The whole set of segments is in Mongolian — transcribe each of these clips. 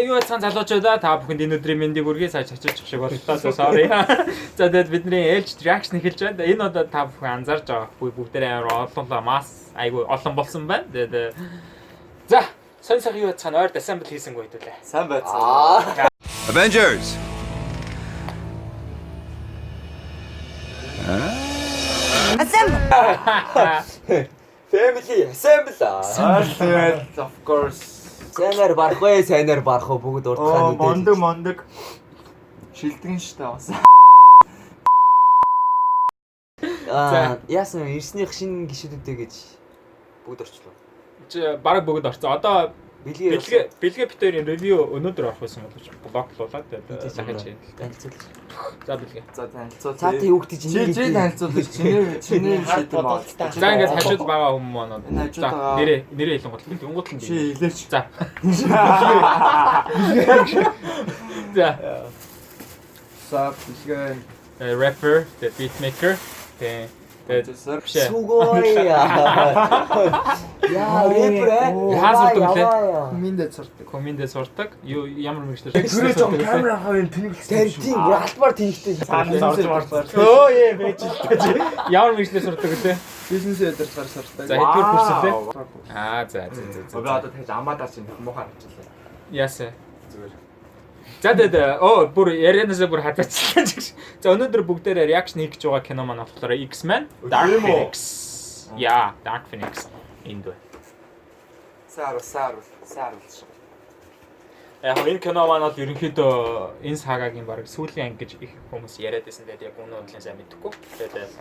Юу яцхан залуучуудаа та бүхэнд энэ өдрийн мэндийг хүргэе. Сая чачилчих шиг боллоо. So sorry. За, тэгээд бидний ээлж reaction эхэлж байна. Энэ удаа та бүхэн анзаарч байгаа бүгдээрээ амар олонлоо мас айгу олон болсон байна. Тэгээд за, сонь сайхан юу яцхан ойрд assemble хийсэнгүй хэдүүлээ. Сайн байцгаана. Avengers! Family assemble. Assemble, of course. Сайнаар барах вэ? Сайнаар барах уу? Бүгд урдхаа Оо, нүдээ. мондөг мондөг. Шилдэгэн штэ бас. Аа, яасан ирснийх шинэ гişүүдтэй гэж бүгд орчлоо. Чи бараг бүгд орсон. Одоо Бэлгээ бэлгээ бит хоёрын review өнөөдөр орох байсан боловч блоклуулаад тэгээд дахиж хийнэ. Танилцуул. За, бэлгээ. За, танилцуул. Цаатаа юу гэдэг Чи чи танилцуул. Чиний чиний шийдэн байна. За, ингээд хажууд байгаа хүмүүс маань. Энэ хажууд За, байгаа- нэрээ нэрээ хэлэн гол. Тэнгуут нь Чи илээч. За. За. За, бэлгээ. Rapper, the beat maker. Тэгээ тэгээд Продюсер. биш ээ. Сүгой. Яа, рэпер ээ. Хаан сурдаг үлээ? Миндэ сурдаг. Коминдэ сурдаг. Юу ямар мэргэжлээр Түрээ жоо камера хавын тэнэглэсэн. Тэр тийм бүр алтбар тэнхтэй. Цаана орж орж. Өө ээ байж л тээ. Ямар мэргэжлээр сурдаг үлээ? Бизнес удирдлагаар сурдаг. За, хэдвэр курс үлээ? Аа, за за за за. Би одоо тэгж амаадаа чинь муухай харчихлаа. Яасан. Зүгээр. За, тэгээд оо бүр ярианасаа бүр хатаачлаа ч. За, өнөөдөр бүгдээрээ reaction хийх гэж байгаа кино маань болохоор X-Men Dark Тийм үү? Phoenix. Яа, Dark Phoenix энд байна. Сайн харуул, сайн харуул, сайн харуул. Яг нь энэ кино маань бол ерөнхийдөө энэ сагагийн баг сүүлийн анги гэж их хүмүүс яриад байсан. Тэгээд яг үнэн үнэлэн сайн мэдэхгүй. Тэгээд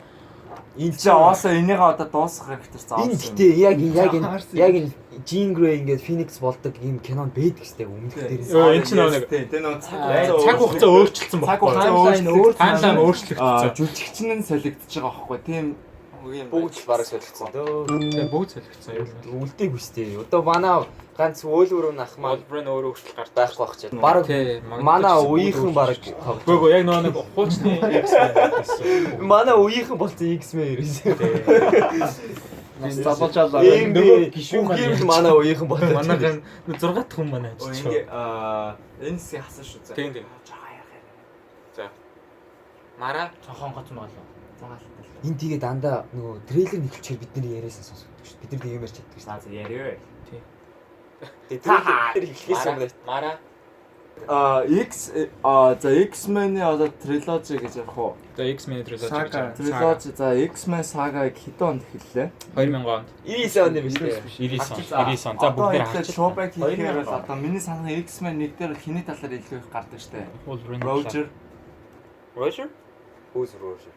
Энэ Чи оосоо энийгээ одоо дуусгах хэрэгтэй заавал. Энэ гэхдээ яг яг энэ яг энэ Jean Grey ингээд Phoenix болдог ийм кино байдаг штэ өмнөх дээр. Өө, энэ чинь нөгөө нэг Тийм, тэр нөгөө цаг цаг хугацаа өөрчлөлтсөн цаг байхгүй. хугацаа Timeline өөр Timeline өөрчлөгдсөн. Жүжигчин нь солигдож байгаа байхгүй тийм юм. Бүгд л бараг солигдсон дөө. Тэгээд бүгд солигдсон юм. Үлдээгүй штэ. Одоо манай ганц Wolverine ах маань Wolverine өөрөө өөрчлөлт гардаг. байхгүй байх чинь. Бараг Тий, магадгүй манай ч гэсэн үеийнхэн бүгд бараг өөрчлөгдсөн. Үгүй ээ, яг нөгөө нэг хуучны X-Men гэсэн. Манай үеийнхэн болсон X-Men ерөөсөө. Залуучаалаа. Ийм Нөгөө би гишүүн бүх маань юм л манай үеийнхэн болсон. Манайхан 6 дахь хүн манай Өө, ажиллаж ингээ энэ хэсгийг хасан шүү зэ. Тийм, тийм. Жага ярих юм. За. Мара Цонхон гоцсон байгаа лөө. Энэ тэгээ дандаа нөгөө трейлер нэхэлчихээр бид нэр яриасан сонсогддог шүү. Бид нар тийм юм ярьж чаддаг шүү. За за, яриа. Тэгээ трейлер эхлэхээс өмнө Мара X за, X-Men-ийн одоо trilogy гэж ярих уу? За, X-Men trilogy гэж Saga. байна. Trilogy, за, X-Men saga хэдэн онд эхэллээ? 2000 онд. 99 оны биш үү? 99 он. 99 он. За, бүгдээр харчих. Showback хийхээр бол одоо миний санах X-Men нэг дээр бол хиний талаар илүү их гардаг штэ. Wolverine. Roger. Roger? Who's Roger?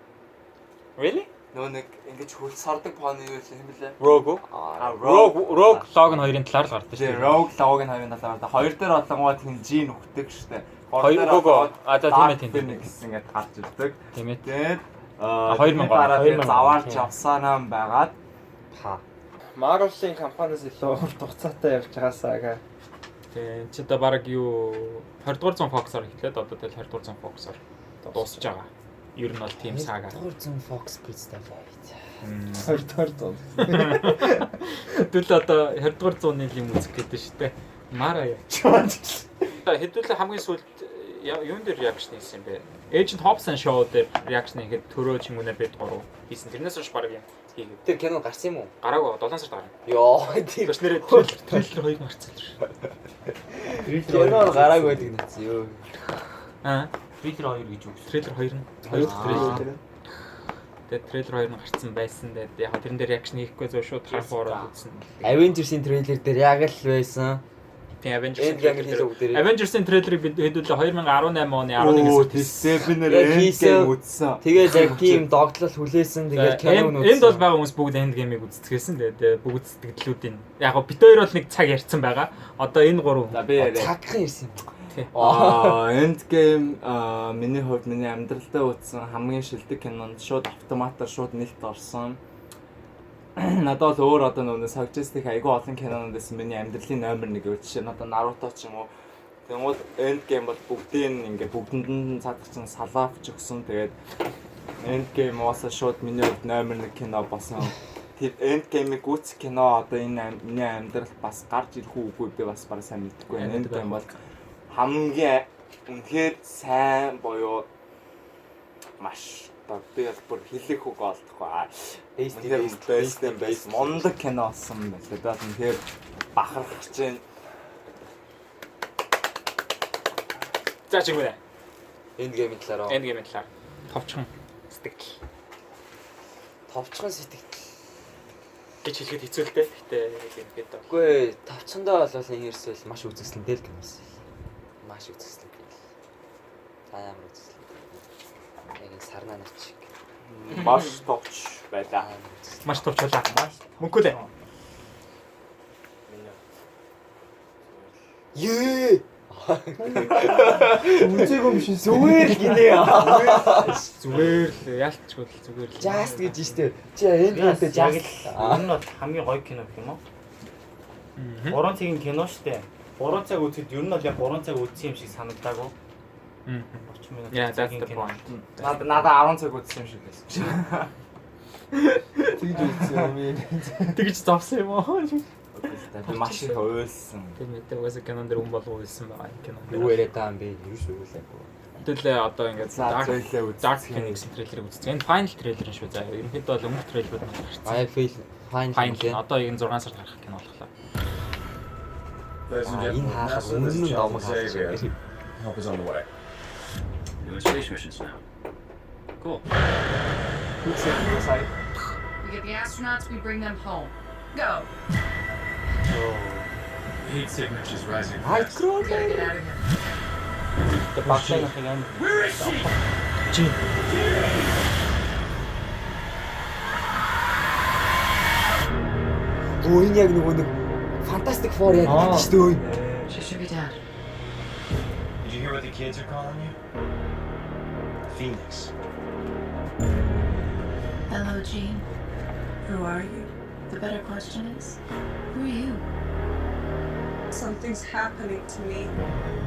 Really? Нөгөө нэг ингэж хөл сардаг поны юу юм бэлээ? Rogue. А, Rogue Rogue Logan хоёрын талаар л гардаг шүү Тэгээ дээ. Rogue Logan хоёрын талаар гардаг. Хоёр дээр болонгоо тийм Jean үхдэг штэ. Хоёр гоо. А, за, тийм ээ, тийм ээ. Phoenix ингээд гарч ирдэг. Тийм ээ. Тэгээд А, 2000 дараа 2000 тэгээд заваарч тийм. явсанаа байгаад Та. Marvel-ийн компаниас илүү урт хугацаатай явж байгаа сага. Тийм. Чи одоо баг юу 20 дугаар зуун Fox-оор эхлээд одоо тэгэл 20 дугаар зуун Fox-оор дуусж байгаа. Ер нь бол тийм сага. 2 зуун Fox представ байт. 20 дугаар зуун. Хэдүүл одоо 20 дугаар зууны юм үзэх гэдэг шүү дээ. Мара яач. Хэдүүл хамгийн сүүлд юун дээр reaction хийсэн юм бэ? Agent Hobson Show дээр reaction хийхэд төрөө чингүнээр бид гурав хийсэн. Тэрнээс хойш баг юм хийгээд. Тэр кино гарсан юм уу? Гараагүй 7 сард гарна. Йоо, тэр Тэгээс нэрээ трейлер хоёр гарцсан л шүү. кино гараагүй байдаг нэц ёо. Аа, Трейлер 2 гэж юу гэсэн. трейлер хоёр нь. Хоёр дахь трейлер. Тэгээд трейлер хоёр нь гарцсан байсан. Тэгээд яг тэрэн дээр reaction хийхгүй зөв шууд харах ороод үзсэн. Avengers-ийн трейлер дээр яг л байсан. Тийм, Avengers-ийн Endgame трейлер. хийлээ бүгдээрээ. Avengers-ийн трейлерыг бид хэдүүлээ 2018 оны 11 Оо, сард тийсээ би нэр Яг хийсэн. Endgame үзсэн. Тэгээд яг тийм догтлол хүлээсэн. Тэгээд киног нь Энд бол байгаа хүмүүс бүгд Endgame-ыг үздэгээсэн. Тэгээд бүгд сэтгэлдлүүдийн яг гоо бид хоёр бол нэг цаг ярьсан байгаа. Одоо энэ гурав За, би яриа. Цагхан ирсэн юм. Тий. Endgame миний хувьд миний амьдралдаа үзсэн хамгийн шилдэг кинонд шууд автоматар шууд нэлт орсон. Надад бол өөр одоо нөгөө suggest их айгүй олон кинонууд байсан миний амьдралын номер 1 гэвэл жишээ нь одоо Naruto ч юм уу. Тэнгууд Endgame бол бүгдийг нь ингээ бүгдэнд нь цаадах чинь салаавч өгсөн. Тэгээд Endgame уусаа шууд миний хувьд номер 1 кино болсон. Тэр Endgame-ийг гүйцэх кино одоо энэ миний амьдралд бас гарч ирэх үгүй би бас бараг сайн мэдэхгүй байна. Endgame бол хамгийн үнэхээр сайн буюу маш одоо би бол бүр хэлэх үг олдохгүй. Best Үнэхээр best best best мундаг кино болсон байлаа. Би бол үнэхээр бахархаж байна. За чигмэн. Endgame-ийн талаар. Endgame-ийн талаар товчхон сэтгэл Товчхон сэтгэл. гэж хэлэхэд хэцүү л дээ. Гэтэ яг ингээд бол. Үгүй ээ, товчхондоо бол ингэрсэл маш үзэсгэлэнтэй л кино байсан. Маш үзэсгэлэнтэй. За ямар үзэсгэлэнтэй. Яг энэ сарнаа нар чиг. Маш товч байлаа. Амар үзэсгэлэнтэй. Маш товчлаа. Мөнхөө дээ. Ее! Үзээгүй юм шиг Зүгээр л гинэ. Зүгээр л яалтчгүй л зүгээр л. Just гэж штэ. Чи Endgame-тэй Яг just л ер нь бол хамгийн гоё кино гэх юм уу? 3 цагийн кино штэ. 3 цаг үзэхэд ер нь бол яг 3 цаг үзсэн юм шиг санагдаагүй. 30 минут. Yeah, that's цагийн the кино. point. Надад 10 цаг үзсэн юм шиг байсан. Тэгж үзсэн юм юм. Тэгж зовсон юм уу? Би маш их уйлсан. Тэр мэдээ угаасаа кинон дээр хүн болго уйлсан байгаа юм кинон. Юу яриад байгаа юм бэ? Юу ч уйлаагүй. Хэдүүлээ одоо ингээд За Dark зөөлөө үзсэн. Dark Phoenix трейлерыг үзсэн. Энэ final трейлер юм шүү заа. Ерөнхийдөө бол өмнөх трейлерүүд нь гарсан. Аа яг fail final Final одоо энэ 6 сард гарах кино болохлоо. Ladies and Аа, энэ gentlemen, хаахаас NASA, өмнө this is нь Charles домог хаалж Xavier. байгаа. Help is on the way. Doing space missions now. Cool. Сая We get the astronauts, we bring them home. Go. The heat signature's rising fast. We gotta get out of here. Тэгээ багтааныхыг амар Where is she? Чи Өө энэ яг нөгөө нэг Fantastic Four яг гэдэг шүү дээ. She should be dead. Did you hear what the kids are calling you? Phoenix. Hello, Jean. Who are you? The better question is, who are you? Something's happening to me.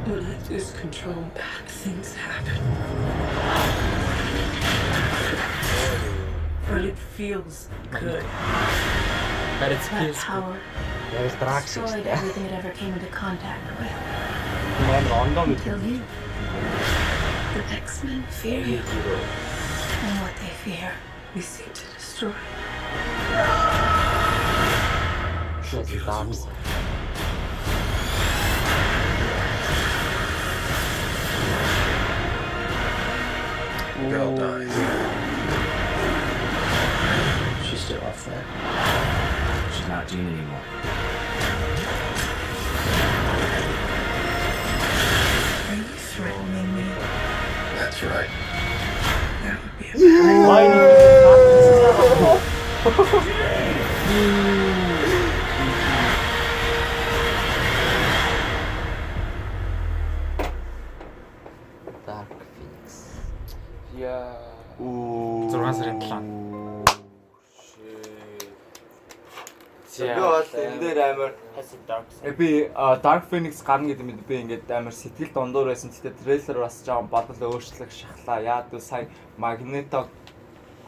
When I lose control, bad things happen. But it feels good. But it That feels good. power Яг л драг шиг шүү destroyed дээ. everything it ever came into contact with. амар ондоо мэт. Until you. The X-Men fear you. And what they fear, we seek to destroy. She'll get us all. Girl dies. She's still off there. She's not Jean anymore. Are you threatening me? That's right. That would be a Dark Phoenix. Яа. Үу. 6 сарын 7. Би бол энэ дээр амар Has a dark side. би Dark Phoenix гарна гэдэг мэд би ингээд амар сэтгэл дундуур байсан. Гэтэ трейлер бас жоохон бодол өөрчлөх шахлаа. Яа гэвэл сая Magneto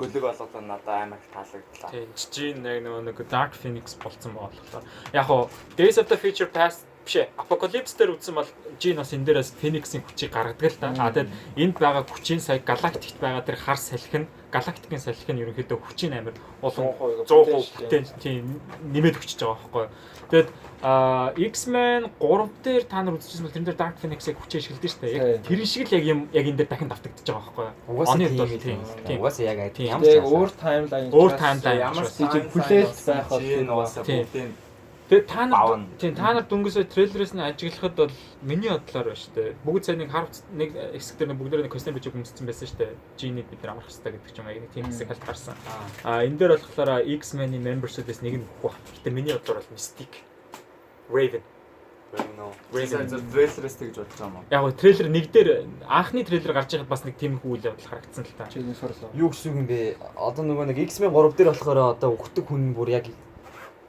гөлөг болгоод надад амар их таалагдлаа. Тийм, Jean яг нөгөө нэг Dark Phoenix болцсон байгаа болохоор. Яг хуу Days of the Future Past биш ээ, Apocalypse дээр үзсэн бол Jean бас энэ дээрээс Phoenix-ийн хүчийг гаргадаг л да. А тэгэд энд байгаа хүчийн сая Galactic-т байгаа тэр хар салхи нь Galactic-ийн салхи нь ерөнхийдөө хүчийн амар улам 100% 100% бүтээн тийм нэмээд өчөж байгаа байхгүй юу. Тэгэд X-Men 3 дээр та нар үзчихсэн бол тэрэн дээр Dark Phoenix-ийг хүчээ ашигладаг шүү дээ. Яг тэрэн шиг л яг юм яг энэ дээр дахин давтагдчихж байгаа байхгүй юу. Угаасаа Оны тийм хувьд бол л тийм. тийм. Угаасаа яг Тийм. ямар ч Яг өөр таймлайн. Өөр таймлайн Ямар учраас. тийч хүлээлт байх бол Jean угаасаа Тийм. бүгдийн Тэгээ та нар Бавна. тийм та нар дөнгөсөө трейлерээс нь ажиглахад бол миний бодлоор байна шүү дээ. Бүгд сайн нэг хар нэг хэсэг дээр нэг бүгдээр нэг костюм бичиг өмссөн байсан шүү дээ. Жинийг бид нар авах хэрэгтэй гэдэг ч юм уу яг нэг тийм хэсэг халт гарсан. А энэ дээр болохоор X-Men-ийн members-үүдээс нэг нь өгөх баг. Гэтэ миний бодлоор бол Mystique, Raven. Raven. Raven. Сая трейлерээс тэгж бодож байгаа юм уу? Яг гоо трейлер нэг дээр анхны трейлер гарч ирээд бас нэг тийм үйл явдал харагдсан л та. Чи сурлаа. Юу гэсэн үг юм бэ? Одоо нөгөө нэг X-Men 3 дээр болохоор одоо өгдөг хүн бүр яг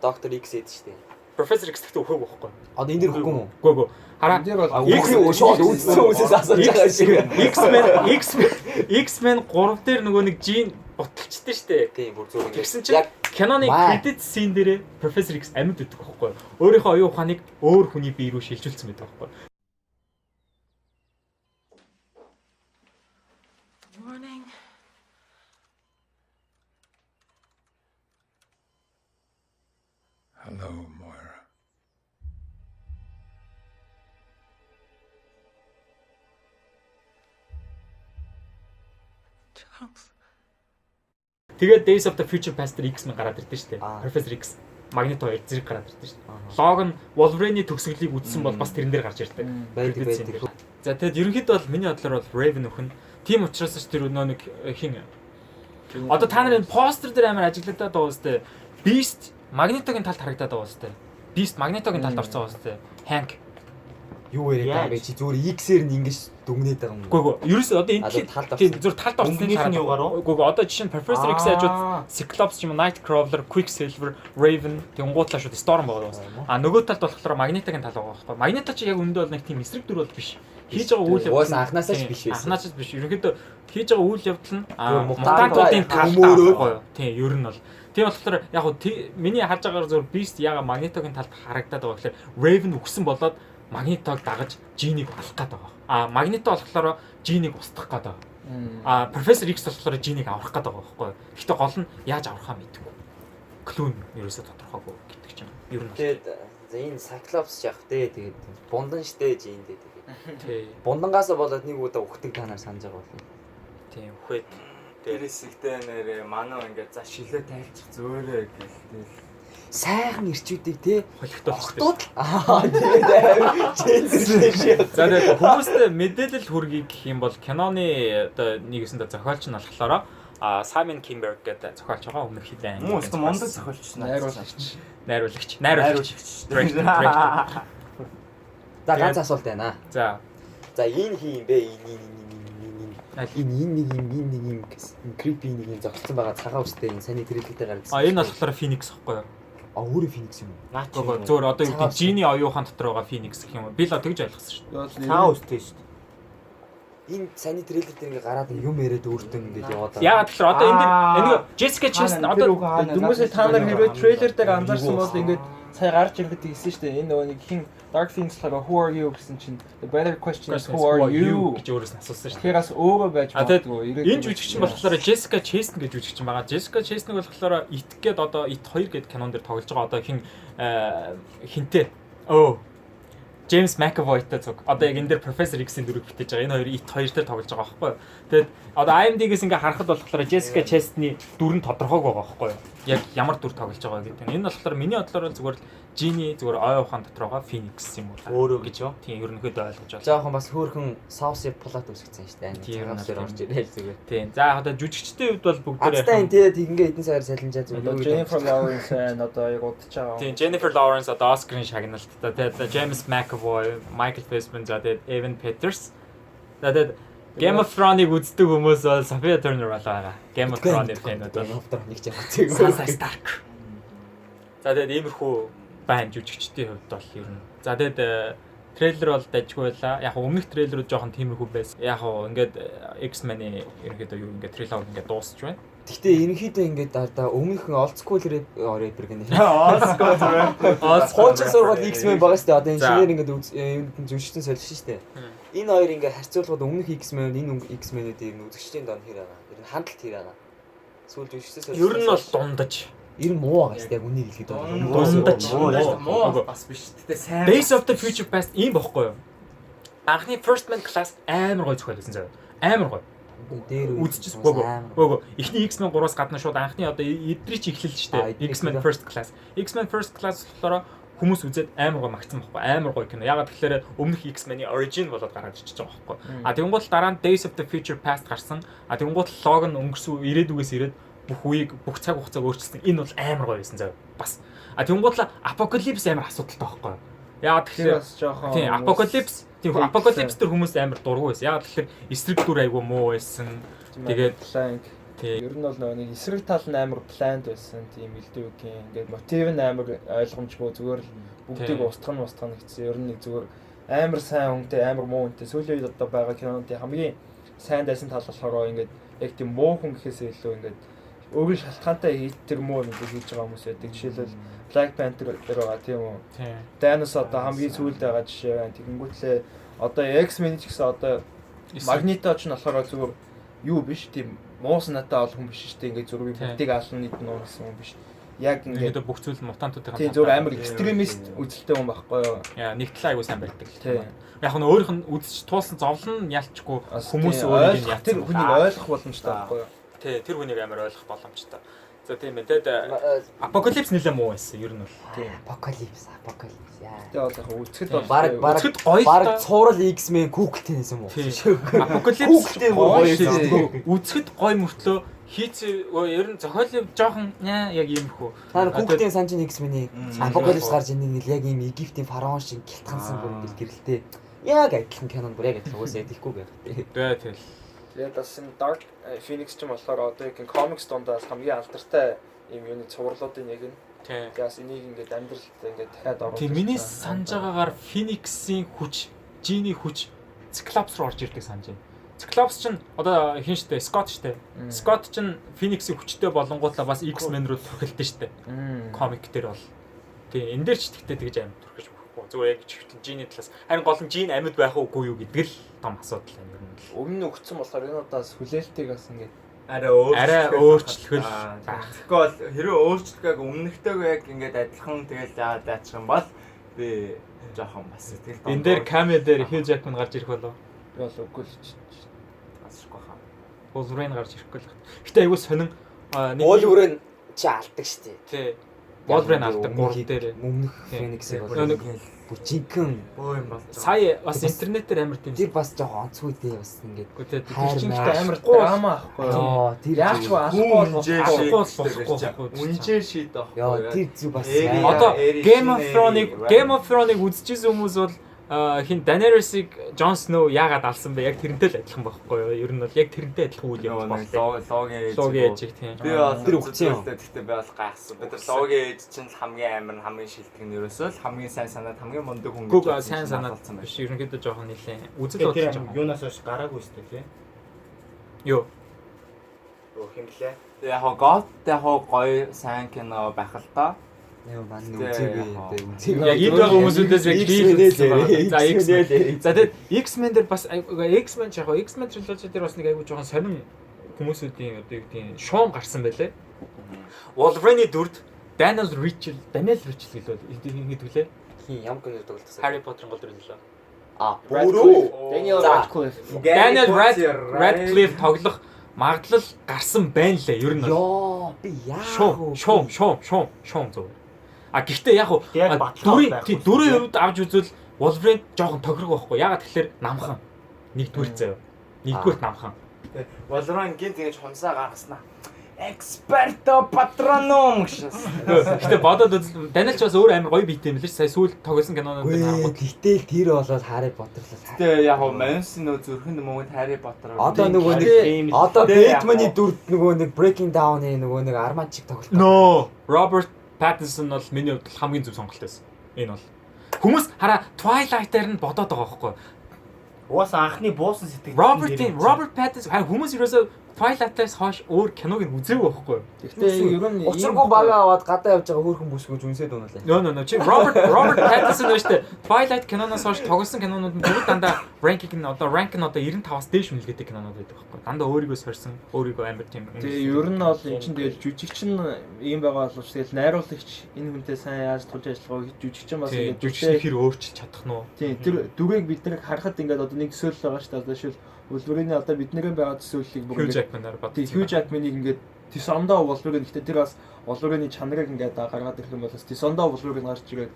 Доктор X эд шүү дээ. Professor X гэхдээ үхээгүй байхгүй. Одоо энэ дэр үхгүй юм уу? Үгүй үгүй. Хараа X шууд үзсэн үзээс асууж байгаа шиг. X-Men X-Men 3 дээр нөгөө нэг Jean буталчихдээ штэ. Тийм бүр зүгээр ингээд. Тэгсэн чинь киноны credit scene дээрээ Professor X амьд өгдөг байхгүй. Өөрийнхөө оюун ухааныг өөр хүний бие рүү шилжүүлсэн байдаг байхгүй. Morning. Hello, Moira. Charles. Тэгээд Days of the Future Past дээр X-Men гараад ирдэ шүү дээ. Professor X, Magneto хоёр зэрэг гараад ирдэ шүү дээ. Logan Wolverine-ийн төгсгөлийг үзсэн бол бас тэрэн дээр гарч ирдэг. Байдаг. За тэгэд ерөнхийдөө бол миний бодлоор бол Raven өхөн. Тийм учраас ч тэр нөө нэг хин. Одоо та нарын постэр дээр амар ажиглагдаад байгаа үстэй. Beast Magneto-гийн талд харагдаад байгаа үстэй. Beast Magneto-гийн талд орсон байгаа үстэй. Hank юу яриад байгаа бэ чи зүгээр X-ээр нь ингэж дүгнээд байгаа юм. Үгүй үгүй. Ерөөсөө одоо энэ тийм зүгээр талд орсны нь юугаар уу? Үгүй үгүй. Одоо жишээ нь Professor X хажууд Cyclops ч юм уу Nightcrawler, Quicksilver, Raven тэнгуудлаа шууд Storm байгаа юм. А нөгөө талд болохоор Magneto-гийн тал байгаа байхгүй. Magneto чи яг өндөө бол нэг тийм эсрэг дүр бол биш. Хийж байгаа үйл явдал анхнаасаа ч биш байсан. Анхнаасаа ч биш. Ерөнхийдөө хийж байгаа үйл явдал нь мутантуудын талд байхгүй юу? Тийм, ер нь бол. Тийм болохоор яг хөө миний харж байгаагаар зөв Beast яга Magneto-гийн талд харагдаад байгаа гэхээр Raven үхсэн болоод Магнитог дагаж Jean-ийг алах гээд байгаа. А Магнито болохоор Jean-ийг устгах гээд байгаа. А Professor X болохоор Jean-ийг аврах гээд байгаа байхгүй юу? Гэхдээ гол нь яаж аврахаа мэдэхгүй. Клон ерөөсөө тодорхойгүй гэдэг чинь. Ер нь. Тэгээд за энэ Cyclops яах вэ? Тэгээд бундан штэ Jean дээ тэгээд. Тий. Бундангаасаа болоод нэг удаа үхдэг та нар санаж байгаа бол. Тийм үхээд. Тэр хэсэгтээ нэрээ манай ингээд за шилээ тайлчих зөөрэй гэлтэл. Сайхан ирчүүдийг те холигтолцдог. Аа тэгээд амар чэнэрлээ. За тэгээд хүмүүстээ мэдээлэл хүргэе гэх юм бол киноны одоо нэг өсөндөө зохиолч нь болохоор Simon Kinberg гэдэг зохиолч байгаа өмнөх хилэн. Муу өстө мундаг зохиолч найруулагч. Найруулагч. Director. За ганц асуулт байна. За. За энэ хин юм бэ? Энэ энэ нэг юм энэ нэг юм creepy нэг юм зогссон байгаа цагаан үстэй энэ саний трейлертэй гарсан. А энэ болохоор Phoenix гэхгүй юу? А өөрөө Phoenix юм уу? Наач. Зүгээр одоо юу гэдэг Jean-ий оюун ухаан дотор байгаа Phoenix гэх юм уу? Би л тэгж ойлгосон шүү дээ. Цагаан үстэй шүү дээ. Энэ саний трейлер дээр ингээ гараад юм яриад өөртөө ингээд яваад байгаа. Яагаад тэгэхээр одоо энэ дэр энэ Jessica Chastain одоо хүмүүсээ та нар хэрвээ трейлер дээр анзаарсан бол ингээд сая гарч ирэхэд хэлсэн шүү дээ. Энэ нөгөө нэг хин Dark Phoenix болохоор who are you гэсэн чинь the better question is who are you гэж өөрөөс нь асуусан шүү дээ. Тэгэхээр бас өөрөө байж магадгүй. Энэ жүжигчин болохоор Jessica Chastain гэж жүжигчин байгаа. Jessica Chastain болохоор It гээд одоо It 2 гээд кинон дээр тоглож байгаа. Одоо хин хинтээ. James McAvoy-тай цуг. Одоо яг энэ дээр Professor X-ийн дүрийг бүтээж байгаа. Энэ хоёр It 2 дээр тоглож байгаа байхгүй юу? Тэгээд одоо IMDb-гээс ингээ харахад болохоор Jessica Chastain-ы дүр нь тодорхойгүй байгаа байхгүй юу? Яг ямар дүр тоглож байгаа гэдэг нь. Энэ болохоор миний бодлоор зүгээр л Jean-ий зүгээр ой ухаан дотор байгаа Phoenix юм уу? Өөрөө гэж юу? Тийм, ерөнхийдөө ойлгож байна. Жохон бас хөөрхөн saucy plot үсгцэн шүү дээ. Тийм, дээр орж ирэл зүгээр. Тийм. За одоо жүжигчдийн хувьд бол бүгдээрээ Азтай энэ тэгээд ингээ хэдэн саяар салинжаа зүгээр. Jennifer Lawrence одоо яг удаж байгаа. Тийм, Jennifer Lawrence одоо Oscar-ын шагналттай. Тэгээд James McAvoy, Michael Fassbender, за тэгээд Evan Peters. За тэгээд Game of Thrones-ыг үздэг хүмүүс бол Sophia Turner болоо байгаа. Game of Thrones-ын фэнүүд бол Game of Thrones-ыг ч яг үзээгүй. Sansa Stark. За тэгээд иймэрхүү байна жүжигчдийн хувьд бол ер нь. За тэгээд трейлер бол дажгүй байлаа. Яг өмнөх трейлерүүд жоохон тиймэрхүү байсан. Яг хөө ингээд X-Men-ийн ерөнхийдөө юу ингээд трилог ингээд дуусч байна. Гэхдээ ерөнхийдөө ингээд даа өмнөх нь old school rapper гэнэ. Old school rapper. Хуучин сургууль X-Men байгаа шүү дээ. Одоо энэ шинээр ингээд юунд жүжигчдэн солих шүү дээ. Энэ хоёр ингээд харьцуулахад өмнөх X-Men энэ X-Men-үүд ер нь үзэгчдийн дон хэр байгаа. Ер нь хандлт хэр байгаа. Сүүл жүжигчдэн солих. Ер нь бол дундаж. Ер нь муу байгаа шүү дээ. Яг үнийг хэлэхэд бол дундаж. Муу бас биш. Гэтэ сайн. Days of the Future Past ийм бохгүй юу? Анхны First Man Class амар гоё зохиол байсан заяа. Амар гоё. Дээр үзчихсэн. Үгүй. Эхний X-Men 3-аас гадна шууд анхны одоо эдрий чи эхлэл шүү дээ. X-Men First Class. X-Men First Class болохоор хүмүүс үзээд амар гоё магтсан байхгүй. Амар гоё кино. Ягаад гэвэл өмнөх X-Men-ийн origin болоод гараад ирчихэж байгаа байхгүй. А тэгэнгүүт дараа нь Days of the Future Past гарсан. А тэгэнгүүт Logan өнгөрсөн ирээдүгээс ирээд бүх үеийг бүх цаг хугацааг өөрчилсөн. Энэ бол амар гоё байсан заяа. Бас. А тэгэнгүүт Apocalypse амар асуудалтай байхгүй. Ягаад гэвэл жоохон тийм Apocalypse тийм Apocalypse төр хүмүүс амар дургүй байсан. Ягаад гэвэл эсрэг дүр айгүй муу байсан. Тэгээд Тий. Ер нь бол нөгөө нэг эсрэг тал нь амар planned байсан тийм элдвийн ингээд мотив нь амар ойлгомжгүй зүгээр л бүгдийг устгах нь гэсэн. Ер нь нэг зүгээр амар сайн хүнтэй амар муу хүнтэй сүүлийн үед одоо байгаа кинонуудын хамгийн сайн дайсан тал болохоор ингээд яг тийм муу хүн гэхээсээ илүү ингээд өөрийн шалтгаантай тэр муу юм хийж байгаа хүмүүс байдаг. Жишээлбэл Black Panther дээр байгаа тийм үү? Thanos одоо хамгийн сүүлд байгаа жишээ байна. Тэгэнгүүтлээ одоо X-Men ч гэсэн одоо Magneto ч нь болохоор зүгээр юу биш тийм муу санаатай бол хүн биш шүү дээ. Ингээд зүрхийг бүгдийг ална нийт нь уурсан хүн биш. Яг ингээд бүх зүйл мутантуудын тийм зүгээр амар экстремист үзэлтэй хүн байхгүй юу? Яа, нэг талаа айгуу сайн барьдаг л тийм. Яг нь өөрийнх нь үзэж туулсан зовлон нь ялчгүй хүмүүс өөрийг нь тэр хүнийг ойлгох боломжтой байхгүй юу? Тий, тэр хүнийг амар ойлгох боломжтой. За тийм ээ. Тэгэд Апокалипс нэлээ муу байсан ер нь бол. Тийм. Апокалипс яа. Тэгээ бол яг үзэхэд бол баг гоё баг цуврал X-Men Google-тэй нэсэн юм уу? Апокалипс гоё шүү. Үзэхэд гоё мөртлөө хийц ер нь зохиолын жоохон яг ийм хөө. Та Google-ийн санаж X-Men-ийн Апокалипс гарч ирэх нь яг ийм Египтийн фараон шиг гялтгансан бүр ингээл гэрэлтэй. Яг адилхан кинон бүр яг адилхан уусаа идэхгүй байх тий. Тэ тэгэл. Тэгээд бас энэ Dark Phoenix ч юм болохоор одоо яг комикс дундаас хамгийн алдартай ийм юуны цувралуудын нэг нь. Тэгээс энийг ингээд амьдралд ингээд дахиад оруулах. Тийм миний санаж байгаагаар Phoenix-ийн хүч, Жиний хүч Cyclops руу орж ирдэг санаж байна. Cyclops ч одоо хин штэ, Scott штэ. Scott ч Phoenix-ийн хүчтэй болонгуутлаа бас X-Men руу түрхэлдэн штэ. Комик дээр бол. Тийм энэ дээр ч тэгтээ тэгж амьд түрхэж болохгүй. Зүгээр яг Жиний талаас. Харин гол нь Жин амьд байх уугүй юу гэдэг л том асуудал байна ер нь. Өмнө нь өгсөн болохоор энэ удаас хүлээлтийг бас ингээд арай өөрчлөх л байх. Тэгэхгүй бол хэрвээ өөрчлөхөөг өмнөхтэйгөө яг ингээд адилхан тэгэл яагаад даачих юм бол би жоохон бас сэтгэл доо. Энэ дээр камео дээр Hugh Jackman гарч ирэх болов? Би бол үгүй л асахгүй хаа. Wolverine гарч ирэхгүй л байна. Гэтэ айгүй сонин нэг Wolverine чи алдаг штэ. Тий. Wolverine алдаг 3 дээр. Өмнөх Phoenix-ийг бол бүр жинхэнэ боо юм бол. Сая бас интернетээр амар тийм. Тэр бас жоохон онцгүй дээ бас ингээд. Үгүй тэр чинь амар драма ахгүй юу? Тэр яах ч алахгүй болохгүй. Үнжээ шийд аахгүй. Яа тэр зүг бас. Одоо Game of Thrones-ыг үзчихсэн хүмүүс бол хин Daenerys-ыг Jon Snow яагаад алсан бэ? Яг тэрнтэй л адилхан байхгүй юу? Ер нь бол яг тэрнтэй адилхан үйл явдал байна. Логийн ээжиг тийм. Би бол тэр үгцэн юм. Гэхдээ би бол гайхсан. Би тэр Логийн ээж чинь хамгийн амар, хамгийн шилдэг нь ерөөсөө л хамгийн сайн санаад, хамгийн мундаг хүн гэж сайн санаад биш. Ерөнхийдөө жоохон нэлээ. Үзэл бодол жоохон. Юунаас хойш гараагүй шүү дээ, тийм. Юу? Юу юм блэ? Яг гоо яг гоё сайн кино байх л та. Яа маань үзээгүй үзээгүй. Яг энд байгаа хүмүүсүүдээс яг хийлээ. За X-Men. За тэгэд X-Men дээр бас X-Men ч яг X-Men trilogy дээр бас нэг айгүй жоохон сонин хүмүүсүүдийн одоо юу гэдгийг шуум гарсан байлээ. Wolverine-ийн дүрд Daniel Rachel гэлээ ингэ түлээ. Хин ямар кино тоглолтсон? Harry Potter-ын гол дүр нөлөө. А бүрүү Daniel Radcliffe. Daniel Radcliffe тоглох магадлал гарсан байна лээ. Ер нь. Йоо би яах вэ? Шуум зөв. А гэхдээ яг дөрвийн хувьд авч үзвэл Wolverine жоохон тохирох байхгүй. Яагаад тэгэхээр намхан. Нэгдүгээр заяа. Нэгдүгээрт намхан. Wolverine гинт ингэж хумсаа гаргаснаа. Experto Patronum гэж. Гэтэ бодоод үзвэл Даниэл ч бас өөр амар гоё биетэй юм лээ ш. Сая сүүл тоглосон кинонууд дээр харангуут. Гэтэл тэр болоод Harry Potter л. Гэтэ яг гоо Manson нөө зүрхэнд мөнгөнд Harry Potter. Одоо нөгөө нэг одоо Batman-ы дүрд нөгөө нэг Breaking Down-ы нөгөө нэг Арманчик тоглолт. No, Robert Pattinson бол миний хувьд хамгийн зөв сонголт байсан. Энэ бол хүмүүс хараа Twilight-аар нь бодоод байгаа байхгүй. Угаасаа анхны буусан сэтгэл. Robert Pattinson харин хүмүүс ерөөсөө Twilight-аас хойш өөр киног нь үзээгүй байхгүй. Гэхдээ ер нь учиргүй бага аваад гадаа явж байгаа хөөрхөн бүсгүйж үнсээд унуулаа. Нөө чи Robert Pattinson шүү дээ. Twilight киноноос хойш тоглосон кинонууд нь бүгд дандаа ranking нь одоо rank нь одоо 95-аас дээш үнэлгээтэй кинонууд байдаг байхгүй. Дандаа өөрийгөө сорьсон, өөрийгөө амар тийм. Тэгээ ер нь бол эн чинь тэгэл жүжигчин ийм байгаа боловч тэгэл найруулагч энэ хүнтэй сайн яаж тулж ажиллах вэ? Жүжигчин бас ингээд жүжигчний хэр өөрчилж чадах нь уу? Тийм тэр дүрийг бид нар харахад ингээд одоо нэг төсөөлөл байгаа шүү дээ. Одоо шил Wolverine одоо бидний байгаа төсөөллийг бүр Hugh Jackman-аар бодсон. Тийм Hugh Jackman-ыг ингээд Тисондо Wolverine гэхдээ тэр бас Wolverine-ийн чанарыг ингээд гаргаад ирэх юм бол бас Тисондо Wolverine гарч ирээд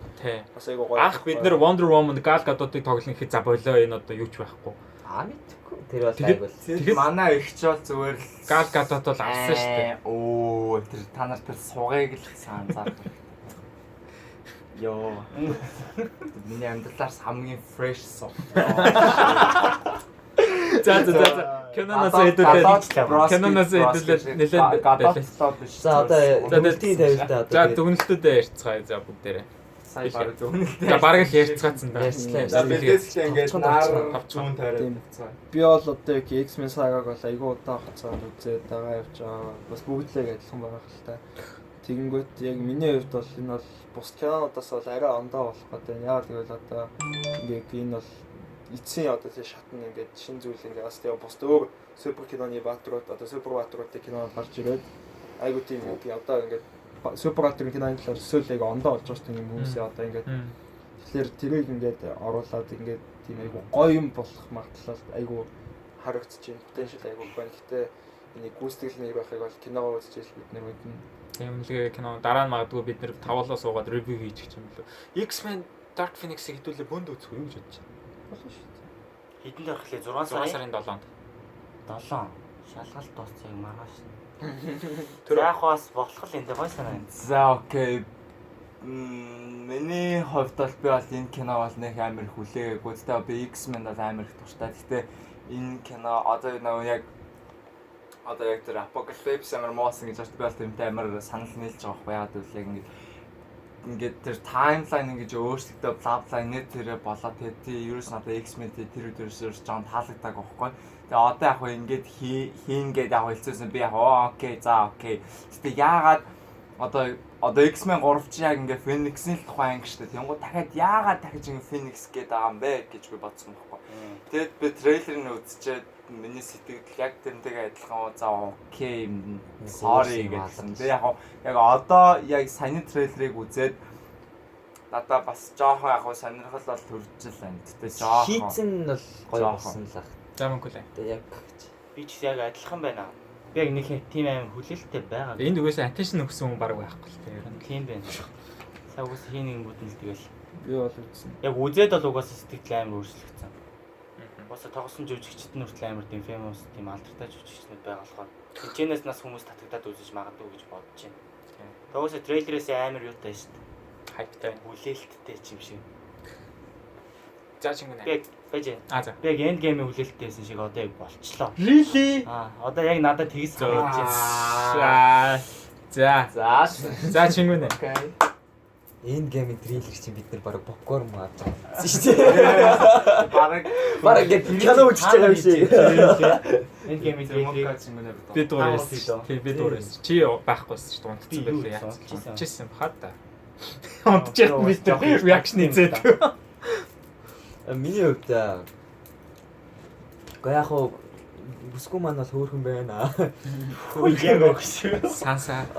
бас айгуу гоё. Анх бид нэр Wonder Woman Gal Gadot-ыг тоглоно гэхэд за болоо энэ одоо юу ч байхгүй. Аа мэдгүй. Тэр бол айгуу. Тэгэхээр манай ихч бол зүгээр л Gal Gadot бол авсан шүү дээ. Оо тэр та нар тэр сугыг л санзаарах. Йоо. Миний амьдралаас хамгийн fresh суг. За. Киноноос хэдүүлээ. Киноноос хэдүүлээ нэлээд гадаадтай биш. За одоо дүгнэлтийн тавилтаа одоо. За дүгнэлтүүдээ ярьцгаая за бүгдээрээ. Сая бараг дүгнэлтээ. За бараг л ярьцгаацсан да. Ярьцлаа. За бидээс л ингээд наар зүүн тойроод тавьцгаа. Би бол одоо яг X-Men сагаг бол айгүй удаан хугацаанд үзээд байгаа явж байгаа. Бас бүгд л яг адилхан байгаа хэл та. Тэгэнгүүт яг миний хувьд бол энэ бол бус кинонуудаас бол арай ондоо болох гэдэг. Яагаад гэвэл одоо ингээд энэ бол эцсийн одоо тий шатн ингээд шин зүйл ингээд бас тэгээ бус өөр супер киноны баатрууд одоо супер баатруудын кинонд гарч ирээд айгүй тийм одоо ингээд супер баатрын киноны талаар эсвэл айгүй ондоо болж байгаа юм хүмүүсээ одоо ингээд тэгэхээр тэрийг ингээд оруулаад ингээд тийм айгүй гоё юм болох магадлал айгүй харагдаж байна. Потенциал айгүй байна. Гэтэ энийг гүйцэтгэл нэг байхыг бол киногоо үзчихэл бид нар мэднэ. Тийм үнэлгээ кино дараа нь магадгүй бид нэр тавуулаа суугаад ревю хийж гэх юм лөө. X-Men Dark Phoenix-ийг хэдүүлээ бөнд үзэх үү гэж бодож байна. Болно шүү дээ. Хэдэнд орох лээ? 6 сарын 7-нд. 7. Шалгалт дууссан юм маргааш. Тэр яг бас болох л энэ гой санаа юм. За окей. Миний хувьд бол би бол энэ кино бол нэг амар хүлээгээгүй. Гэтэ би X-Men бол амар их дуртай. Гэтэ энэ кино одоо нөгөө яг одоо яг тэр Apocalypse амар муусан гэж байна. Би бол тэрнтэй амар санал нийлж байгаа байхгүй яагаад гэвэл яг ингээд тэр timeline ингэж өөрчлөгдөө бла бла нэр тэрэ болоо тэгээ ерөөс надад X-Men тэр өдөрөөс жоон таалагдаагүй байхгүй. Тэгээ одоо яг хөө ингээд хийн гээд яг хэлцээсэн би яг окей за окей. Гэтэ яагаад одоо X-Men 3 чи яг ингээд Phoenix-ийн л тухай анги шүү дээ. Тэнгууд дахиад яагаад дахиж ингээд Phoenix гээд байгаа юм бэ гэж би бодсон байхгүй. Тэгээд би трейлерыг нь үзчихэд миний сэтгэл яг тэрнтэйгээ адилхан за окей sorry гэсэн. Тэгээ яг яг одоо яг саяны трейлерыг үзээд надаа бас жоохон яг сонирхол бол төрж л байна. Гэтэ жоохон хийцэн нь бол гоё болсон л ах. За мөнгөлээ. Тэгээ яг би ч яг адилхан байна. Би яг нэг тийм амар хүлээлттэй байгаа. Энд угаасаа attention өгсөн хүн баг байхгүй л тийм. Тийм байна. Сая угаасаа хийн нэгэн бүдэн л тэгэл. Би бол үзсэн. Яг үзээд бол угаасаа сэтгэл амар өөрчлөгдсөн. Угаасаа тоглосон жүжигчд нь хүртэл амар тийм famous тийм алдартай жүжигчнүүд байгаа болохоор хичээнээс нас хүмүүс татагдаад үзэж магадгүй гэж бодож байна. Угаасаа трейлерээс амар юутай шүү дээ. Хайптай. Хүлээлттэй ч юм шиг. За чингүнэ. Би байж. А за. Би яг end game-ийн хүлээлттэй байсан шиг одоо яг болчлоо. Really? Аа одоо яг надад тэгс санагдаж байна. За. За. За чингүнэ. Окей. End game-ийн трейлер чинь бид нар бараг попкорн авч байгаа шүү дээ. Бараг ингээд кино үзэж байгаа юм шиг. End game-ийн трейлерыг би дуурайсан. Тийм би дуурайсан. Чи байхгүйсэн шүү дээ. Унтцсан байлаа яа. Унтчихсан бахаа та. Унтчихсан би тэр реакшн хийзээд. Миний хувьд гэхдээ яг хуу бүсгүй маань бол хөөрхөн байна. Яг өгсөн. Сансаа.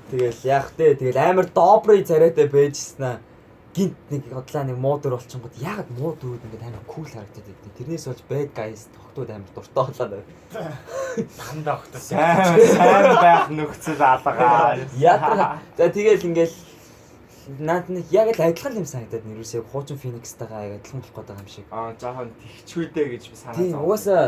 Тэгэл яг тэ тэгэл амар добрый царайтай байжснаа гинт нэг хотлаа нэг муу дүр болчихгод яагаад муу дүрүүд ингээд амар кул харагдаад байдیں۔ Тэрнээс болж bad guys тогтууд амар дуртай болоо. Дандаа огтод. Сайн байх нөхцөл алгаа. Яагаад. За тэгэл ингээд наад нэг яг л адилхан юм санагдаад нэрээс яг хуучин Phoenix-тайгаа яг адилхан болох гээд байгаа юм шиг. Аа жоохон тэгчгүйдэ гэж би санаа зовлоо. Тийм угаасаа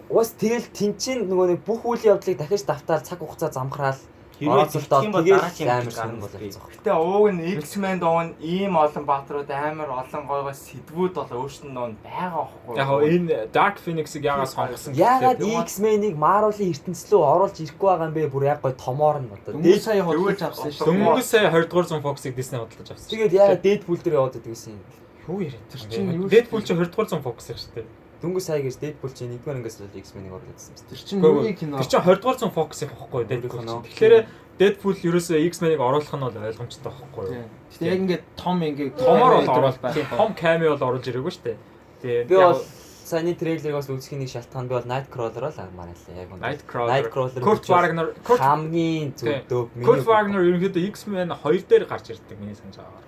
уус тэгэл тэнцэн нөгөө нэг бүх үйл явдлыг дахиж давтаал цаг хугацаа замхраал хэрвээ зуртал тэгэл амар сонир болчихсон. Гэтэ ууг нь X-Men дуун ийм олон баатрууд амар олон гой гой сэдвүүд бол өөрсдөнд нь байгаа байхгүй. Яг энэ Dark Phoenix-ыг яагаад сонгосон гэхээр яагаад X-Men-ийг Marvel-ийн ертөнцийн рүү оруулж ирэхгүй байгаа юм бэ? Бүр яг гой томоор нь одоо. Дөнгөж сая худалдаж авсан шүү дээ. Дөнгөж сая 20 дугаар зуун Fox-ыг Disney худалдаж авсан. Тэгээд яагаад Deadpool дээр яваад байдаг гэсэн юм? Юу яриа тэр чинь Deadpool чинь 20 дугаар зуун Fox-ыг шүү дээ. Дөнгөж сая гэж Deadpool чинь нэгдүгээр ангиас л X-Men-ийг оруулсан юм. Тэр чинь юуны кино? Тэр чинь 20 дугаар зуун Fox-ийг байхгүй Deadpool чинь. Тэгэхээр Deadpool ерөөсөө X-Men-ийг оруулах нь бол ойлгомжтой байхгүй юу? Гэтэ яг ингээд том ингээд томоор бол оруулах. Том камео бол оруулж ирээгүй шүү дээ. Тэгээ би бол саяны трейлерыг бас үзэхийн нэг шалтгаан би бол Nightcrawler л агмаар байлаа. Яг үнэ. Nightcrawler Kurt Wagner хамгийн зөв дөв. Kurt Wagner ерөнхийдөө X-Men 2 дээр гарч ирдэг миний санаж байгаагаар.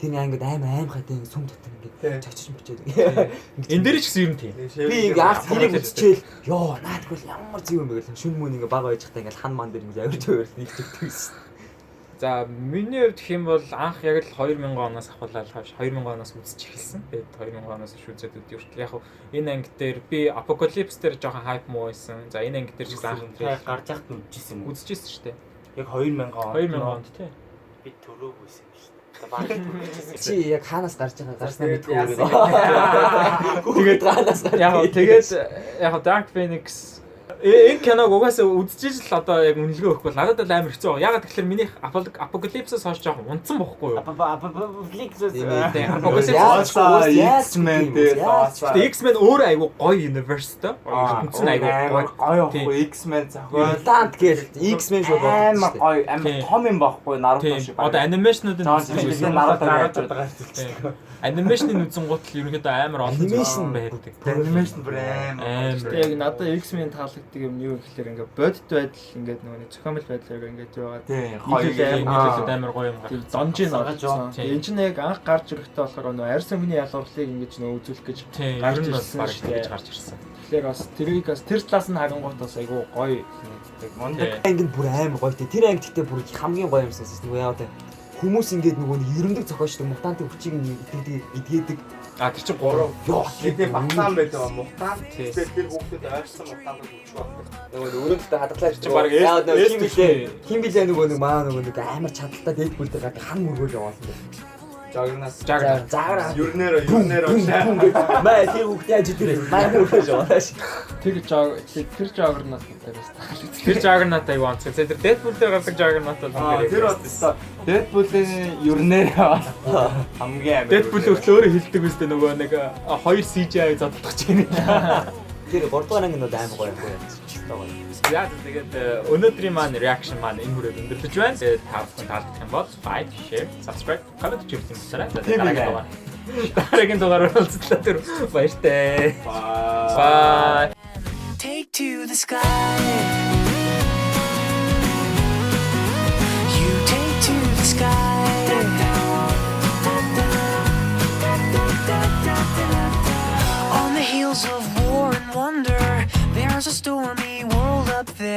Тэр ингээд амар аимхайтай ингээд сүм дотор ингээд чочиж мөчөөд ингээд. Энэ дээр ч гэсэн ер нь тийм. Би ингээд анх тэрийг үзчихээл ёо наадгүй ямар зөв юм бэ гэл шүн мөн ингээд баг байж хата ингээд хан ман дээр ингээд авирч авирч нийлж өгдөг гэсэн. За миний хувьд гэх юм бол анх яг л 2000 оноос ахуулаад хавш 2000 оноос үзэж эхэлсэн. Тэгээд 2000 оноос хойш үзээд үд хүртэл яг энэ анги дээр би Apocalypse дээр жоохон хайп муу байсан. За энэ анги дээр ч гэсэн анх гарч яхад үзчихсэн юм. Үзчихсэн шүү дээ. Яг 2000 он. 2000 онд тий. Би төрөөгүйсэн юм шүү. Одоо баг хүрчихсэн. Чи яг хаанаас гарч байгаа гарснаа Тэгээд мэдэхгүй яасан байна. Тэгээд хаанаас гарч. Яг гоо тэгээд яг гоо Dark Phoenix энэ киног угаасаа үзчихэж л одоо яг үнэлгээ өгөх бол надад бол амар хэцүү байгаа. Ягаад гэвэл миний Apocalypse-с хойш жоохон унтсан бохгүй юу? Apocalypse. Тийм, Яаж Apocalypse. яаж X-Men дээр яаж Гэтэ X-Men өөрөө айгүй гоё universe-тэй. Ертөнц нь айгүй гоё. Гоё байхгүй X-Men зохиол Мутант гээл X-Men шууд амар бодсон шүү дээ. гоё амар Тийм. том юм байхгүй Наруто Тийм. шиг. Одоо анимашнууд нь Джон үзсэн Сина Наруто Наруто гарч. Анимашныг үзэн гут л ерөнхийдөө амар олон зүйл Анимашн байдаг. Анимашн бүр амар. Амар. Гэтэ яг надад X-Men таалагддаг юм нь юу гэхээр ингээ бодит байдал ингээд нөгөө нэг зохиомл байдлаар ингээд яваад Тийм гоё. Нийлүүлээ Нийлүүлээд амар гоё юм тийм гарсан. донжин Саргаж олцсон. Тийм. Энэ чинь яг анх гарч ирэхдээ болохоор нөгөө арьс өнгөний ялгуурлыг ингэж нөгөө үзүүлэх гэж Тийм, гарч ер нь бол ирсэн баг шүү тэгж дээ. гарч ирсэн. Тэгэхээр бас тэрийг бас тэр талаас нь харангуут бас айгүй гоё санагддаг. Мундаг. Тийм. Анги нь бүр амар гоё тий. Тэр анги гэхдээ бүр хамгийн гоё юмсан шүү дээ. Нөгөө яа вэ? Хүмүүс ингээд нөгөө нэг ерөндөг зохиочдөг мутантын хүчийг нь итгэдэг, эдгээдэг. А тэр чинь 3. Йоо. Тэдний батлан байдаг мутант. Тийм. Тэгээд тэр хүүхдүүд ойрсон мутантад хүч байдаг. Нөгөө нэг өрөөндөлтөй хадгалаа Чи баг Яа нөгөө S хин билээ. Хин билээ нөгөө нэг маа нөгөө нэг амар чадaltaй Дэдпул дээр гардаг хан мөргөөл яваасан байх. Жагнаас. Juggernaut. Зааграа. Юрнээр юрнээр Маа тэр хүүхд яаж тэр маа мөргөөл яваалаа ш. Тэр жог тэр жогрнаас надад бас таалагддаг. Тэр Juggernaut аягүй онцгой. Тэр Deadpool дээр гардаг Juggernaut бол Аа тэр бол өстой Deadpool-ийн юрнээр хамгийн амар. Deadpool хүртэл өөрөө хилдэг үстэй нөгөө нэг хоёр CGI задлах чинь. Тэр 3 дугаар анги нь бол амар гоё юм гоё. Гоё. За тэгээд өнөөдрийн маань reaction маань энэ хүрээд өндөрлөж байна. Тэгээд та бүхэн таалагдах юм бол like, share, subscribe, comment хийх юмсараа. За тэгээд дараагийн дугаар. Дараагийн дугаараар уулзлаа тэр баяртай. Bye. Bye. Take to the sky. You take to the sky. On the heels of war and wonder, there's a stormy world up there.